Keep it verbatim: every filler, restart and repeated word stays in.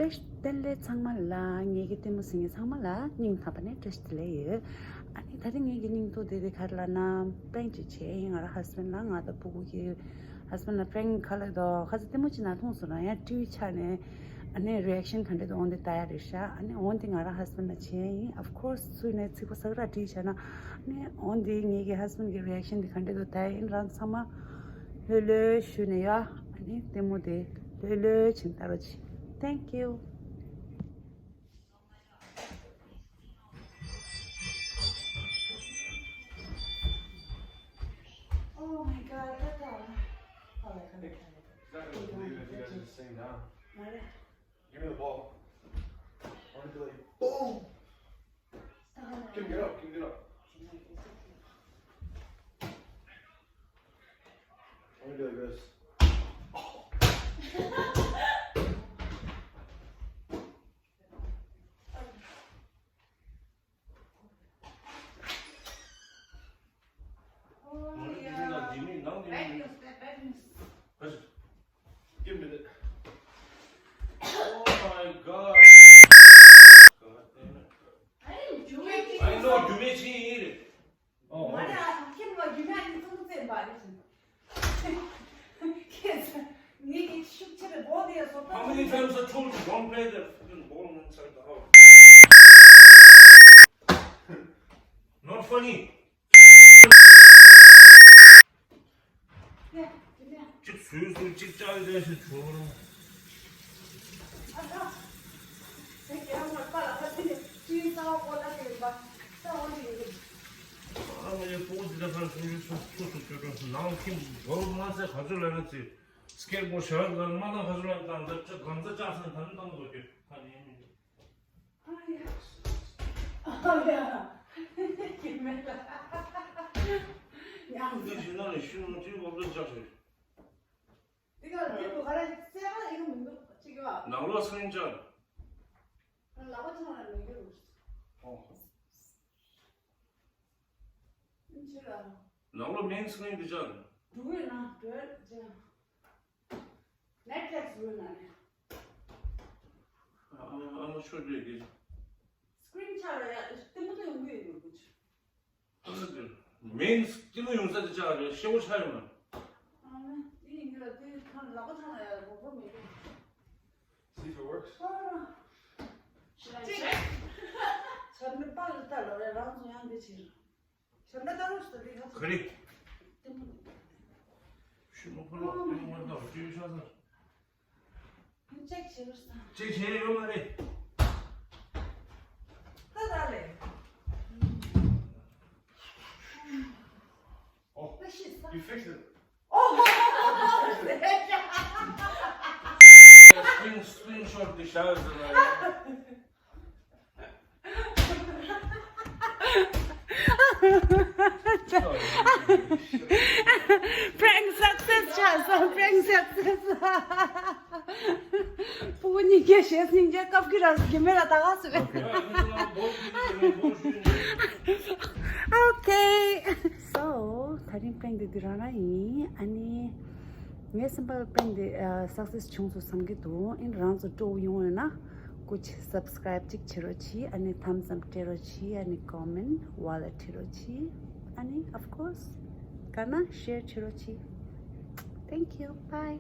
བཀྲ་ཤིས་བདེ་ལེགས་ཚང་མ་ལ། ངེད་ཀྱི་ལྟད་མོ་གཟིགས་མཁན་ཚང་མ་ལ་སྙིང་ཐག་པ་ནས་བཀྲ་ཤིས་བདེ་ལེགས་ཡོད། ཨ་ནི་ད་རིང་ངེད་ཀྱི་སྙིང་སྟོབས་དེ་དེ་ག་རེ་ལབ་ན། པེང་ཅིག་བྱས་ཡིན། ང་རང་ཧས་བྷེན་ལ་ང་དང་སྤུ་གུ་གི་ཧས་བྷེན་ལ་པེང་ག་ལ་དོ་ཁ་ཚ་ལྟད་མོ་ཅིག་ན་མཐོང་སོང་ན་ཡང་ཊི་ཝི་ཆ་ནས་ཨ་ནི་རི་ཨེག་ཤན་ག་འདྲ་དུ་འོང་དེ་ལྟ་ཡ་རེད་ཤག་ཨ་ནི་འོང་དེ་ང་རང་ཧས་བྷེན་ལ་བྱས་ཡིན། ཨོཕ་ཁོར་སི་ཚུལ་ནས་ཚིག་པ་ཟ་གི་ར་ཊི་ཝི་ཆ་ན་ཨ་ནི་འོང་དེ་ངེད་ཀྱི་ཧས་བྷེན་གི་རི་ཨེག་ཤན་དེ་ག་འདྲ་དུ་ལྟ་ཡ་ཡིན། རང་ཚང་མ་ལྷོད་ལྷོད་ཞུ་ནས་ཡ། ཨ་ནི་ལྟད་མོ་དེ་ལྷོད་ལྷོད་ཕྱིན་ལྟ་རོགས་གྱིས། Thank you. Oh my God, Tata. Oh, I can't. Exactly what you guys are saying now. Give me the ball. I want to be like, boom. Kim, get up. Kim, get up. I want to be like this. Oh, yeah. Bad news, bad, bad news. Give me that. Oh my God. God damn it. I didn't do anything. I know, you made me eat it. Oh, okay. How many times I told you don't play the fucking ball inside the house? Not funny. གཅིག་བཟོས་སུ་གཅིག་བཅག་ཡོད་དེ་ཞིག་བྱུང་རུང་། ཨ་ངའི་སྤུ་གུ་འདི་འདྲ་ཁར་སོང་ཡོད་སོང་ཐུག་སུ་བཅོས་འགྲོ་ནང་ཁྱིམ་སྒོར་མ་ཟད་ག་ཚོད་ལ་ན་ཚེ་སྐད་སྒོ་ཞར་ལ་མ་ན་ག་ཚོད་ལ་ན་ད་ལྟ་གང་ཚ་ལྕགས་སེང་ད་ནི་བཏང་དགོས་རྒྱུ་ཁ་ནས་མི་འདུག་ཨ་ཡ། ཨ་ཡ། ཁྱིམ་མེད་ལ། ཡང་། འདི་ཕྱི་ནང་ནས་ཤུལ་མ་དུས་བབ་ལ་ལྕགས་ཤིག་འདི་ག་འདི་བུ་ག་རེ་གསལ་པོ་ཡིན་མི་འདུག་ཅིག་ཡོད། ནང་ལོགས་སུ་ཡིན་ཅག་ལག་པ་ཆང་ལ་མི་འགྱུར། ཨོ། ཕྱི་ལ། ནང་ལོགས་མེན་སི་ཀི་རིན་འདི་ཅག་འགྲོ་གི་ན་འགྲོ་ཅག Netflix ཡོད་ན་ནས། ཨ་ཨ་མ་ཆོས་བརྗོད་ཀྱི། སི་ཀི་རིན་ཆག་ར་ཡ་ལྟད་མོ་ལྟ་ཡོང་གི་ཡོད་གི། མེན་སི་ཀི་རིན་ཡོང་ས་དེ་ཆག་རེད་ཤེ་བོ་ཆག་ཡོང་ན། ཨ་ནི་དེ་ཡིན་གི་ལ་དེ་ཐང་ལག་པ་ཐང་ལ་ཡ་གོ་གོ་མེད་གི། See if it works. ཨ་ཅིག་ཞབས་འདྲེན་པ་ལ་ལྟ་ལོ་རེ་རང་ཚོ་ཡང་འདི་བྱེད་ར། ཞབས་འདྲེན་ལྟ་རོགས་ཟེར་དེ་ལ་ཁ་ཚོ། ག་རེ། ལྟད་མོ། ཤུ་མོ་ཁོ་ལོ་ལྟད་མོ་ལྟ་བ་ཅི་ཡོད་ཤ་ཟ། ཅེག་བྱེད་རོགས་ཟེར། ཅེག་བྱེད་ཡོད་མ་རེད། ད་ད་ལེ། Oh, you fixed it. Oh, screen, screenshot the shower. Prank success ཆགས་སོང་། Prank success. སྤུ་གུ་གཉིས་ཀའི་ཞེས་སྙིང་རྗེ་སྐབས་ཀྱི་རང་གི་མེ་ལ་ད་ག་སུ་བས། Okay. So ད་རིང་པེང་འདི་འདི་རང་རང་ཡིན། ཨ་ནི་ངའི་སེམས་པར་པེང་འདི་ཨ་སག་སེས་བྱུང་སོང་བསམ་གྱི་འདུག་ཨིན་རང་ཚོ་སྤྲོ་བོ་ཡོང་ཡོད་ན་སྐུ་མཁྱེན་སབ་སི་ཀ་རའིབ་ཅིག་བྱེད་རོགས་གྱིས། ཨ་ནི་ཐམ་སི་ཨབ་སྤྲད་རོགས་གྱིས། ཨ་ནི་ཀོ་མེན་ཝ་ལ་བྲིས་རོགས་གྱིས། ཨ་ནི་of course དགའ་ན་ཤེར་བྱེད་རོགས་གྱིས། Thank you. Bye.